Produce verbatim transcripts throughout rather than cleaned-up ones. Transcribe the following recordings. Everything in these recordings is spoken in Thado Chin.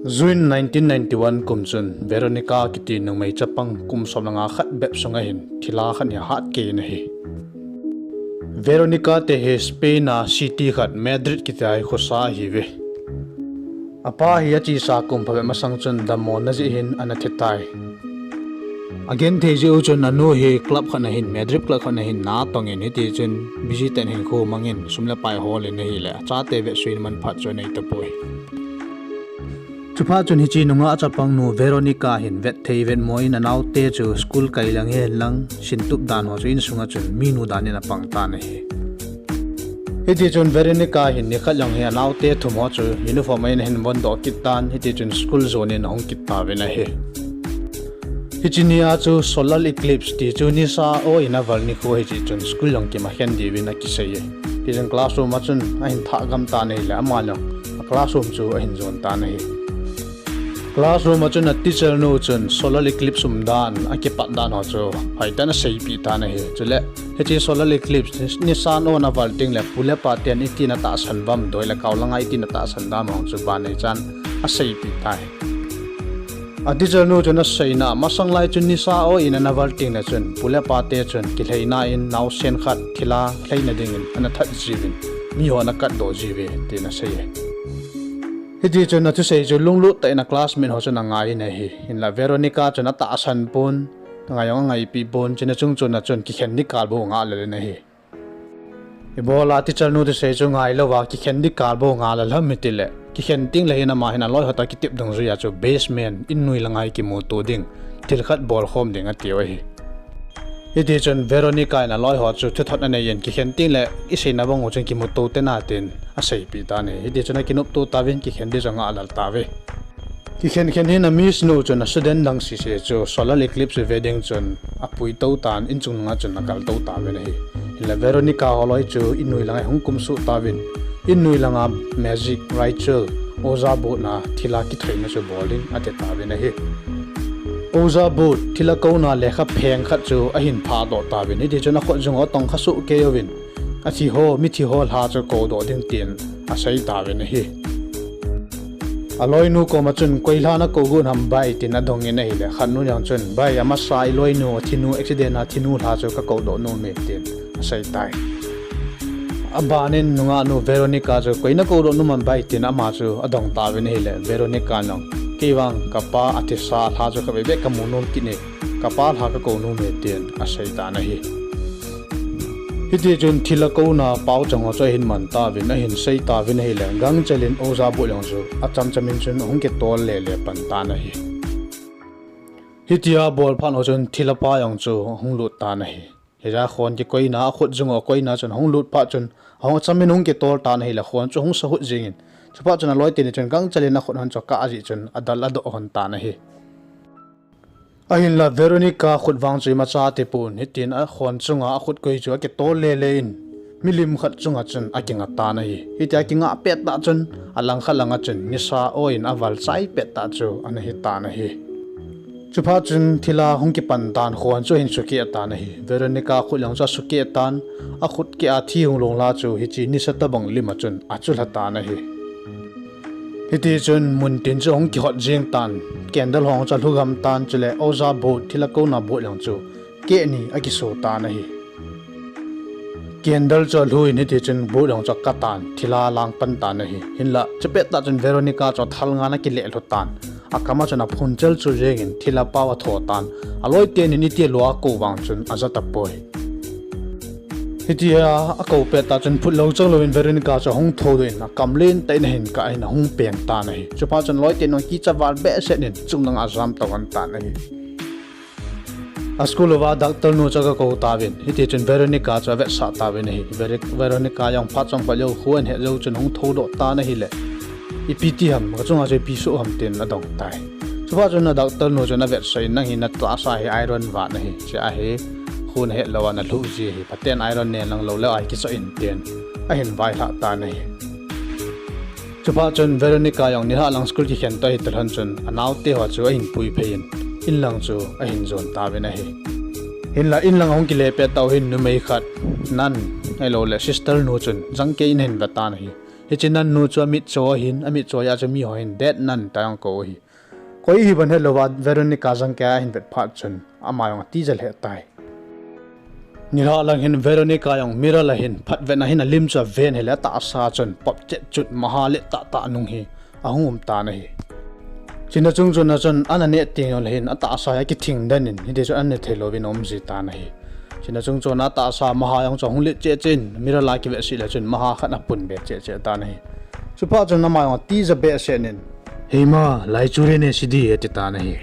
June nineteen ninety-one kum chun Veronica kiti numei chapang kum som le nga khat bep sunga hin thilha khat hi ahat kei in ahi. Veronica te hi Spain a city khat Madrid kiti a hi khosa ahiuve. Apa hi achesa kum phabep masang chun dammo na jeh hin ana thi tai. Agenthei jeh u chun anu hi club khat na hin, Madrid club khat na hin na tong in, hiti chun busy tah in hinkho mang in, sum le pai hol in ahile, achate vetsuina manphat chu anei tapoi. Chuphat chun hiche nungah chapang nu Veronica hin vet thei vet mo in anaote chu school kai lang hen lang, sintup dan ho chu insunga chun minu dan in apang tan ahi. Hiti chun Veronica hin nikhat jong hi anaote thum ho chu uniform a in ahin von doh kit tan, hiti chun school jon in ahung kit tauvin ahi. Hiche nia chu solar eclipse ti chu nisa o in aval nikho hiche chun school jong kimakhen diuvin akisei e. Hiti chun classroom a chun ahin thah gam tan ahile, ama jong a classroom chu ahin jon tan ahi. Classroom a chun a teacher nu chun solar eclipse um dan, akipat dan ho chu hoitah in aseipeh tan ahi. Chule, hiche solar eclipse, nisan o in aval teng le, pu le pa ten itin atahsan uvam, doi le kao langa itin atahsan uvam ho chu ban neichan aseipeh tai. A teacher nu chun aseina, masang lai chun nisa o in ana val teng le chun, pu le pa te chun kilheina in naosen khat thilha lheina dingin ana that jiuvin, mi ho ana katdoh jiuve, tin asei e. Hiti chun athusei chu lunglut tah in a classmate ho chun angai in ahi. Hinla Veronica chun atahsan pon, angai jong angaipi pon, chuna chung chun achun kikhen ding kal bou angah lel in ahi. Ibola teacher nu thusei chu ngai louva kikhen ding kal bou angah lel ham itile, kikhen teng le hin ama hin aloi ho toh kitep dungjuia chu basement, in noi langa hi kimuto ding, thil khat bolkhom ding atiu ahi. Hiti chun Veronica in aloi ho chu thuthot anei in, kikhen teng le iseina bang u chun kimuto tena tin aseipeh tan ahi. Hiti chun akinopto tauvin, kikhen ding chu angah lel tauve. Kikhen khen hin a miss nu chun a student dang sese chu solar eclipse ve ding chun apuitou tan, inchung langa chun akaltou tauvin ahi. Hinla Veronica holoi chu in noi langa hung kumsuh tauvin, in noi langa magic ritual, Ouija board na thilha kithoina chu bol ding ati tauvin ahi. Ouija board, thilha kouna lekha pheng khat chu ahin phahdoh tauvin, hiti chun akhut jung u atongkha sohkei uvin, athi ho, mithi ho lha chu koudoh ding tin asei tauvin ahi. Aloinu koma chun, koi lha nakou got ham bai, tin adongin ahile, khatnu jong chun, bai, amasa iloinu athinu, accident a thinu lha chu kakoudoh nom e, tin asei tai. Abanin nungahnu Veronica chu, koi nakoudoh nom ham bai, tin ama chu adong tauvin ahile, Veronica jong, kei vang kapa athisa lha chu khatvei beh kamu nom kit e, kapa lha kakou nom e, tin asei tan ahi. Hiti chun thilha kouna paochang ho chu ahin man tauvin, ahin sei tauvin ahile, gangchel in Ouija board jong chu achamcham in chun ahung kitol lele pan tan ahi. Hitia bol phat u chun thilha pa jong chu ahung lut tan ahi. Hijeh a khon kikoina, akhut jung u akoina chun ahung lut phat chun, ahung acham in ahung kitol tan ahile, khon chu ahung sahut jengin, chuphat chun aloi teni chun gangchel in akhut hon chu akah jeh chun adal adoh hon tan ahi. Ahinla Veronica khut vang chu imacha atipon, hitin akhon chunga akhut koi chu akitol lele in, milim khat chunga chun akinga tan ahi. Hitia akingah pettah chun, alangkhat langa chun nisa o in aval chai pettah chu ana hitan ahi. Chuphat chun thilha hung kipan tan, khon chu ahin sukeh tan ahi. Veronica khut jong chu asukeh tan, akhut keh a thi hung long lha chu hiche nisa tobang lima chun achu lha tan ahi. Hiti chun muntin chu ahung kihot jeng tan, candle ho chu alhu gam tan, chule Ouija board, thilha kouna board jong chu keh ni akiso tan ahi. Candle chu alhu in hiti chun board jong chu akah tan, thilha lang pan tan ahi. Hinla chupettah chun Veronica chu athal ngan akileh lhu tan, akam a chun aphun chelchul jengin thilha pao atho tan, aloi tenin itia lou akou vang chun aja tapoi. Hitia akou pettah chun phutlo chang louvin Veronica chu ahung thoudoh in, akam lentah in ahin kah in ahung peng tan ahi. Chuphat chun loi ten jong kicha val behseh in chunglanga ajam tou hon tan ahi. A school uva doctor nu chu aga kou tauvin, hiti chun Veronica chu avetsah tauvin ahi. Veri-, Veronica jong phat chomkhat jou kho ahin het jou chun ahung thoudoh tan ahile, ipi ti ham, kachunga chu ipi soh ham tin adong tai. Chuphat chun a doctor nu chun avetsah in, nang hi natahsa hi iron vat nahi, chea hi kho nahet louva nalhuh ji ahi, phaten iron nen lang lou leh a kichoh in tin ahin vailhah tan ahi. Chuphat chun Veronica jong nilhah lang school kikhen toh ahi talhon chun anaote ho chu ahin puiphei in, inlang chu ahin jon tauvin ahi. Hinla inlang ahung kile pettah u hin numei khat, nun, ahilouleh sister nu chun jangkei in ahin ve tan ahi. Hiche Nan nu chu amitcho ahin, amitcho a chu miho hin dead Nan tia jong kou ahi. Koi hi ban helou va Veronica jong kei ahin vet phat chun ama jong atija lheh tai. Nilhah lang hin Veronica jong mirror a hin phatvet na hin alim chu aven ahile atahsa chun pop chet chut maha le tahtah nung hi ahung um tan ahi. Chuna chung chun a chun ana neh teng jongle hin atahsa hi akithing den in hiti chun ana ne thei louvin aum ji tan ahi. Chuna chung chun atahsa maha jong chu ahung let cheh cheh in mirror a kivet sih le chun maha khat apun be cheh cheh tan ahi. Chuphat chun ama jong atija behseh in, "Hei ma, lai chu re ne si di," ati tan ahi.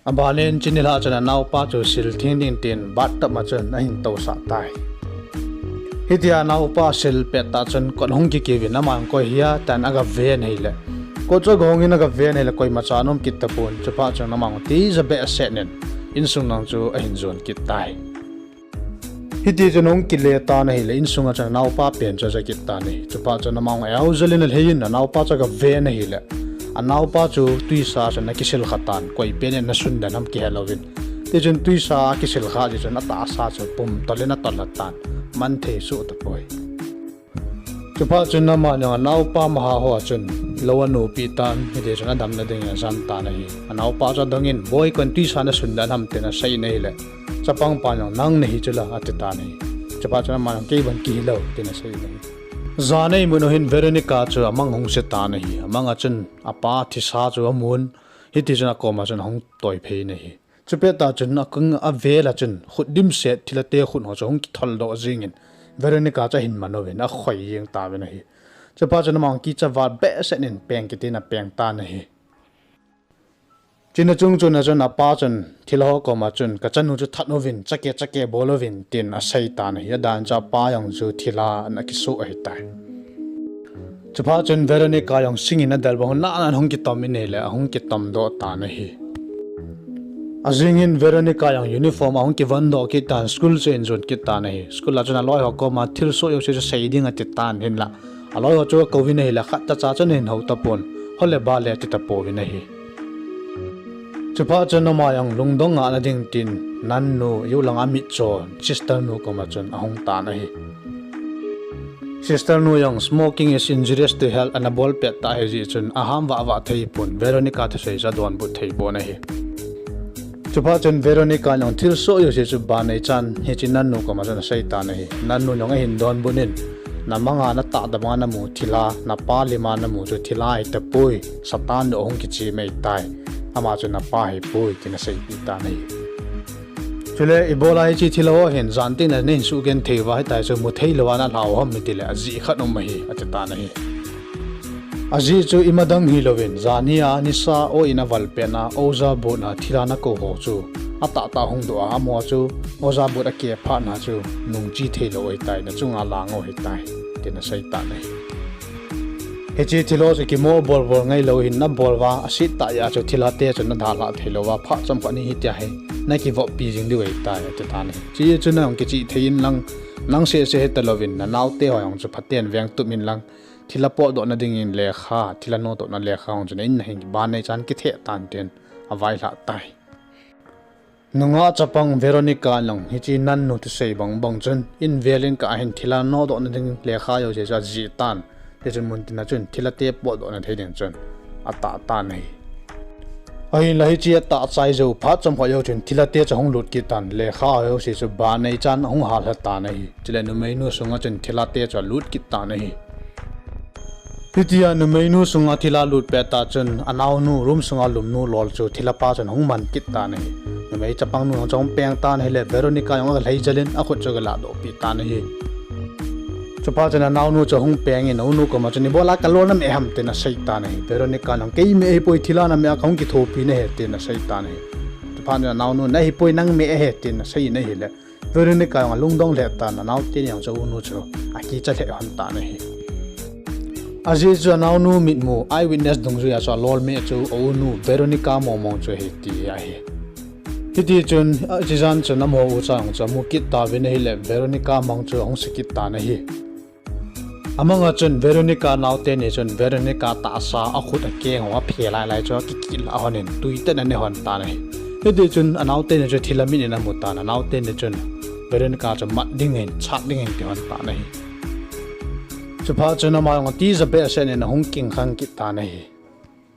Abanin chuni lah chun anaopa chu sil theng ding tin bathtub a chun ahin tousah tai. Hitia anaopa sil pet tah chun kot hung kikiu vin aman koi hia tin aga ven ahile, kot chu aga hong in aga ven ahile koima cha aum kit tapon, chuphat chun aman tija behseh in insung lang chu ahin jon kit tai. Hiti chun ahung kile tan ahile, insunga chun anaopa pen chu aja kit tan ahi. Chuphat chun amang aojalin alhei in anaopa chu aga ven ahile, anaopa chu twisa chun akisil kha tan, koi pen in ana sun den ham kihe louvin. Ti chun twisa akisil kha ji chun atahsa chu pum tolin atol lha tan, man thei suh tapoi. Chuphat chun ama jong anaopa maha ho a chun lou anopi tan, hiti chun adamna ding ajan tan ahi. Anaopa chu adongin, "Boi, kon twisa nasun dan ham?" tin asei in ahile, chapang pan jong, "Nang nahi chula," ati tan ahi. Chuphat chun ama jong, "Kei bon kihi lou," tin asei in ahi. Jan eimun u hin Veronica chu amang hung se tan ahi. Amang a chun apa thisa chu amun, hiti chun akoma chun ahung toi phei in ahi. Chupet tah chun akang avel a chun khut dimset thilha te khut ho chu hung kithol doh jingin Veronica chu ahin man uvin akhoi jeng tauvin ahi. Chuphat chun amang kicha vat behseh in peng kiti in apeng tan ahi. Chuna chung chun a chun apa chun thilha ho koma chun, "Kachanu chu that uvin, chake chake bol uvin," tin asei tan ahi. Adan chu apa jong chu thilha ana kisoh ahitai. Chuphat chun Veronica jong sing in adel bang hun nan ahung kitom in ahile, ahung kitom doh tan ahi. Ajing hin Veronica jong uniform ahung kivon doh kit tan, school chu ahin jon kit tan ahi. School a chun aloi ho koma thilsoh jouse chu sei ding ati tan hinla, aloi ho chu akou in ahile khat cha cha chun ahin hou tapon, "Hole bale," ati tapouvin ahi. Chuphat chun ama jong lungdong ngahna ding tin Nan nu, Yolang a mitcho sister nu koma chun ahung tan ahi. Sister nu jong smoking is injurious to health ana bol pet tah ahi jeh chun aham vah vah thei pon, Veronica thusei chu adonbut thei pon ahi. Chuphat chun Veronica jong thilsoh jouse chu banei chan hiche Nan nu koma chun asei tan ahi. Nan nu jong ahin donbut in, "Namanga natah damanga namu thilha, napa lima namu chu thilha ahitapoi, Satan nu ahung kichim ahitai. Ama chu napa ahipoi," tin aseipeh tan ahi. Chule, "Ibola hiche thilha ho hin jan teng le nahin suhgenthei uva, hitia chu muthei louva nalhau ham?" ati le, "Ajeh khat um ahi," ati tan ahi. Ajeh chu ima dang hilouvin, janhi a nisa o in aval petna, oja botna thilha nakou ho chu atahtah hung doh a, amaho chu oja bot akeh phatna chu nungche thei lou ahitai, nachunga lang u ahitai, tin asei tan ahi. Hiche thilha ho chu kimo bol bol ngailou hin nabol uva, aset tah jeh a chu thilha te chu nadalhah thei louva, phat chomkhat hi hitia hi nakivoppi jing diu ahitai, ati tan ahi. Hiche chu nang kichih thei inlang, nang seh seh hitalouvin, nanaote ho jong chu phaten vengtup inlang, thilha potdohna dingin lekha, thilha nodohna lekha jong chu na in nahin banei chan kitheh tan tin availhah tai. Nungah chapang Veronica jong hiche Nan nu thusei bang bang chun in vel in kah a hin thilha nodohna ding lekha jouse chu ajih tan. Hichun muntin a chun thilha te potdohna thei ding chun atah tan ahi. Ahinla hiche atah chai jou phat chomkhat jou chun thilha te chu ahung lut kit tan, lekha jouse chu banei chan ahung hallha tan ahi. Chule numeinu sunga chun thilha te chu alut kit tan ahi. Hitia numeinu sunga thilha lut pet tah chun anaonu room sunga lumnu lol chu thilha pa chun ahung man kit tan ahi. Numei chapangnu jong chu ahung peng tan ahile Veronica jong aga lhai jel in akhut chu aga lahdoh peh tan ahi. Chuphat chun anaonu chu ahung peng in aunu koma chun, "Ibola kalol nameh ham?" tin asei tan ahi. Veronica jong, "Kei meh ahipoi, thilha nameh a kahung kithopi nahi," tin asei tan ahi. Chuphat chun anaonu, "Nahipoi, nang meh ahi," tin asei in ahile Veronica jong alungdong lheh tan, anaote ni jong chu aunu chu akicha lheh lhon tan ahi. Ajeh chu anaonu mitmu eyewitness dungjui a chu alol meh chu aunu Veronica mong mong chu ahi ti ahi. Hiti chun, hiche jan chun amaho ucha jong chu amu kit tauvin ahile Veronica mang chu ahung se kit tan ahi. Amang a chun Veronica naote ni chun Veronica tahsa akhut akeng ho aphe lai lai chu akikit lah lhon in tui tah in ane lhon tan ahi. Hiti chun anaote ni chu thilha mit in amu tan, anaote ni chun Veronica chu mat dingin, chat dingin ati lhon tan ahi. Chuphat chun ama jong atija behseh in ahung kingkhang kit tan ahi.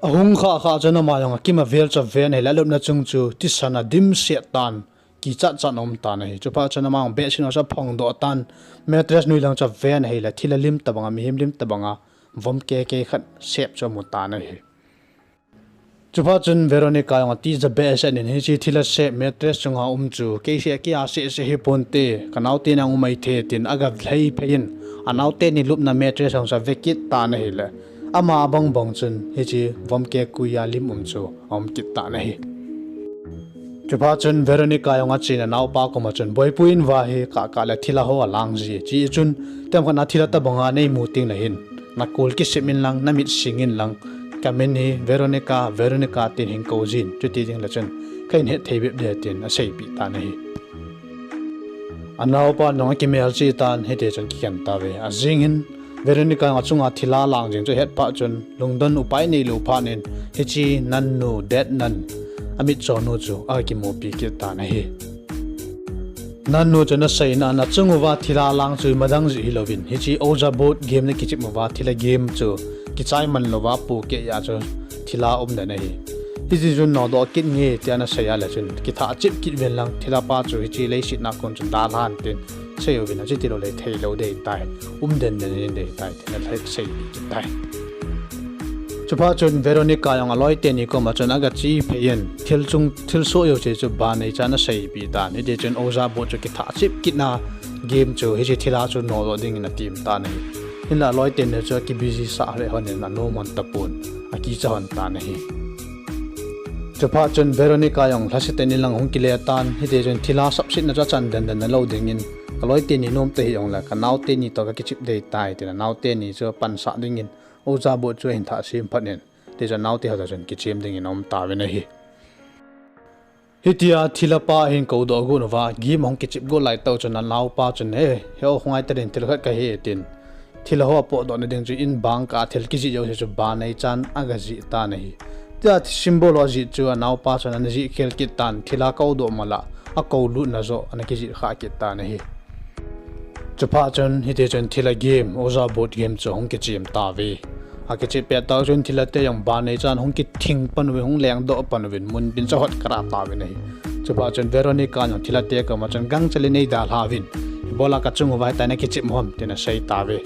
Ahung khah khah chun ama jong akima vel chu aven ahile alupna chung chu thisan a dimset tan, kichat chat in aum tan ahi. Chuphat chun ama jong bedsheet ho chu aphongdoh tan, mattress noi lang chu aven ahile thil alim tobanga, mihem lim tobanga vom keke khat sep chu amu tan ahi. Chuphat chun Veronica jong atija behseh in hiche thil asep mattress chunga um chu, kei seh kia seh seh hiponte, kanaote nang um maithei tin aga lhai phei in, anaote ni lupna mattress jong chu ave kit tan ahile, ama bang bang chun hiche vom kekoi a lim um chu aum kit tan ahi. Chuphat chun Veronica jong achen anaopa koma chun, boipu in vahi kah kah le thilha ho alang ji, chea chun themkhat na thilha tobanga neimu tengle hin nakol kisem in lang, namit sing in lang, kamin hi Veronica, Veronica tin hin kou jin, chuti tengle chun kahin hetthei bep ding tin aseipeh tan ahi. Anaopa jong akimelchih tan, hitichun akikhen tauve. Ajing hin Veronica jong achunga thilha alang jing chu ahet phat chun, lungdon upai neilou phat in hiche Nan nu, Dead Nan, amitcho nu chu akimupi kit tan ahi. Nan nu chun aseina a, nachung uva thilha lang chu imadang jeh hilouvin, hiche Ouija board game nakichep uva thilha game chu kichai man louva pohkeh a chu thilha um den ahi. Hiti chun nodoh kit nge tia anasei a le chun, kithah chep kit uvin lang, thilha pa chu hiche leiset a kon chun dalhan tin asei uvin, achuti lou le theilou ding ahitai, um den den in ding ahitai tin aseipeh kit tai. Chuphat chun Veronica jong aloi teni koma chun agache phei in, thil chung, thilsoh jouse chu banei chan aseipeh tan. Hitichun Ouija board chu kithah chep kitna game chu hiche thilha chu nodoh dingin atem tan ahi. Hinla aloi teni chu akibusy sah lheh lhonin anom lhon tapon, akicha lhon tan ahi. Chuphat chun Veronica jong lhasetah in lang ahung kile tan, hitichun thilha sapsetna chu achan den den lou dingin, kaloi teni nom tahih jongle kanao teni toh kakichep ding ahitai tin anao teni chu apansah dingin Ouija board chu ahin thah sem phat in, hitichun anaote ho toh chun kichem dingin aum tauvin ahi. Hitia thilha pa ahin koudoh got uva game ahung kichep got laitah chun anaopa chun, he, he o, hung ngai tan, thil khat kahe tin, thilha ho apotdohna ding chu in bangkah a thil kijih jouse chu banei chan agajih tan ahi. Tia symbol ho ajih chu anaopa chun anajih khel kit tan, thilha koudoh mala akoulutna joh anakijih khah kit tan ahi. Chuphat chun hitichun thilha game, Ouija board game chu ahung kichem tauve. Akichep pettah chun thilhate jong banei chan ahung kithing pan uvin, hung lengdoh pan uvin, muntin chu ahot karah tauvin ahi. Chuphat chun Veronica jong thilhate koma chun, gangchel in neidalhah uvin, ibola kachung uva hitia nakichep u ham tin asei tauve.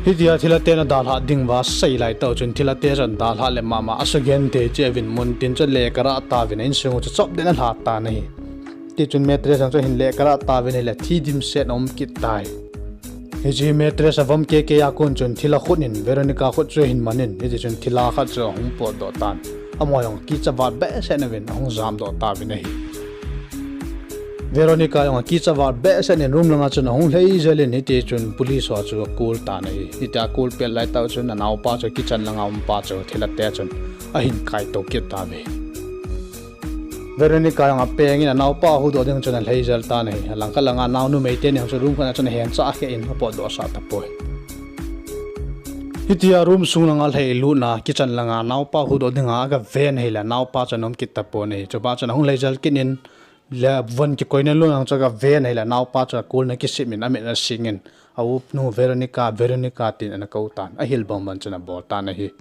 Hitia thilhate nadalhah ding uva asei laitah chun thilhate chun dalhah le mama asugenthei cheh uvin, muntin chu le karah tauvin, a insung u chu chop den alha tan ahi. Tichun mattress jong chu ahin le karah tauvin ahile thi dimset aum kit tai. Hiche mattress a vom keke a kon chun thilha khut in Veronica khut chu ahin man in, hitichun thilha khat chu ahung potdoh tan. Amaho jong kicha vat behseh uvin ahung jamdoh tauvin ahi. Veronica jong akicha vat behseh in room langa chun ahung lhai jel in, hitichun police ho chu acall tan ahi. Hitia acall pet laitah chun anaopa chu kitchen langa umpa chu thilhate chun ahin kaitou kit tauve. Veronica jong apeng in anaopa ahuhdoh ding chun alhai jel tan ahi. Alangkhat langa anaonu mei teni jong chu room khat a chun ahencha khe in apotdoh sah tapoi. Hitia room sung langa alhai lutna kitchen langa anaopa huhdoh dinga agaven ahile anaopa chu ana um kit tapon ahi. Chuphat chun ahung lhai jel kit in, le von kikoina lutna jong chu agaven ahile anaopa chu akolna kisem in amit ana sing in, a-u nu Veronica, Veronica tin ana kou tan, ahil bang bang chun abol tan ahi.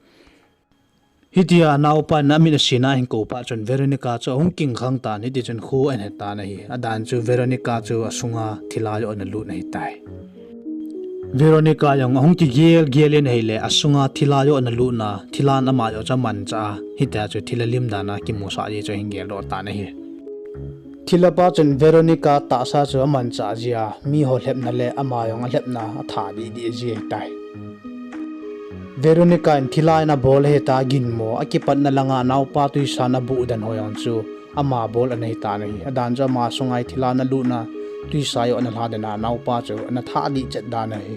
Hitia anaopa in amit asina ahin kou phat chun Veronica chu ahung kingkhang tan, hitichun kho ahin he tan ahi. Adan chu Veronica chu asunga thilha joh ana lut ahitai. Veronica jong ahung kigel gel in ahile, asunga thilha joh ana lutna, thilhan ama joh chu amanchah a, hitia chu thilha lim dan a kimusah ji chu ahin geldoh tan ahi. Thilha pa chun Veronica tahsa chu amanchah ji a, miho lhepna le ama jong alhepna athah dih dih ji ahitai. Veronica in thilha in abol ahitai, aginmo, akipatna langa anaopa twisa ana buh den ho jong chu ama bol ana hitan ahi. Adan chu ama sunga thilha ana lutna, twisa joh ana lha den a anaopa chu ana thah dih chet dan ahi.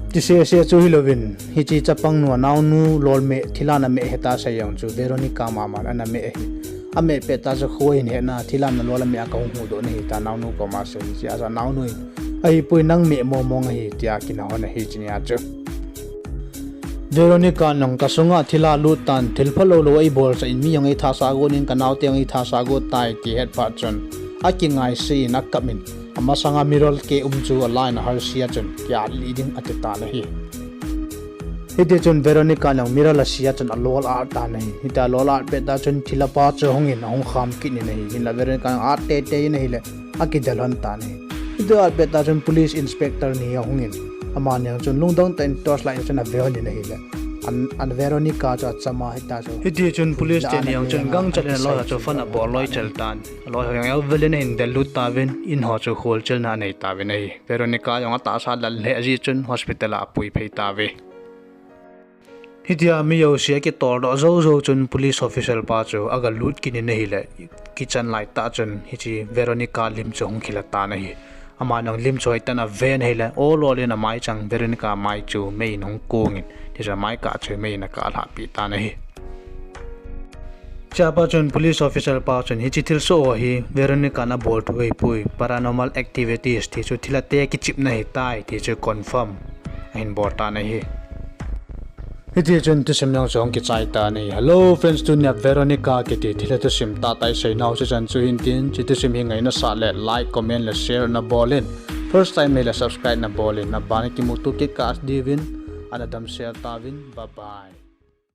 Tiseh seh chu hilouvin, hiche chapangnu anaonu lolmeh thilha ana meh ahitai asei jong chu Veronica maman ana meh ahi. Ameh pettah chu kho ahin hetna, thilha nalol ameh a kahung huhdoh nahitai anaonu koma asei, hichea chu anaonu in, ahipoi, nang meh mong mong ahi tia akina lhon ahi hichea chu. Veronica in jong kasunga thilha lut tan, thil phalou lou eibolsah in, mi jong eithasah got in, kanaote jong eithasah got tai ti ahet phat chun akingaisei in akap in, Amasanga mirror ke um chu alah in ahal sia chun, kia li ding ati tan ahi. Hiti chun Veronica jong mirror asia chun alol at tan ahi. Hitia alol at pet tah chun thilha pa chu ahungin ahung kham kit in ahi. Hinla Veronica jong at teitei in ahile akidel lhon tan ahi. Hitia at pet tah chun police inspector ni ahungin, amani jong chun lungdong tah in torchlight chun ave lhon in ahile, an, an Veronica chu achama hitia chu. Hiti chun police teni jong chun gangchel in aloi ho chu phone abol loi chel tan. Aloi ho jong avel in ahin del lut tauvin, in ho chu kholchilna anei tauvin ahi. Veronica jong atahsa lal lheh jeh chun hospital a apui phei tauve. Hitia mi jouse akitol doh jou jou chun police officer pa chu agalut kit in ahile, kitchen light tah chun hiche Veronica lim chu ahung khel tan ahi. Aman jong lim chu hoitah in aven ahile, ol ol in amai chang Veronica mai chu mei in ahung kong in, hiche amai kah chu mei in akah lhah peh tan ahi. Chapa chun police officer pa chun hiche thilsoh ho hi Veronica in abol thu ahipoi, paranormal activities ti chu thilha te kichepna ahitai ti chu confirm ahin bol tan ahi. Hiti chun thusim jong chu ahung kichai tan ahi. Hello friends, tunia Veronica kiti thilha thusim tahtah isei nau chu chan chu hintin, hiche thusim hi ngaina sah le like, comment le share nabol in, first time hile subscribe nabol in, abana kimuto kit kah diuvin ana damsel tauvin, bye bye.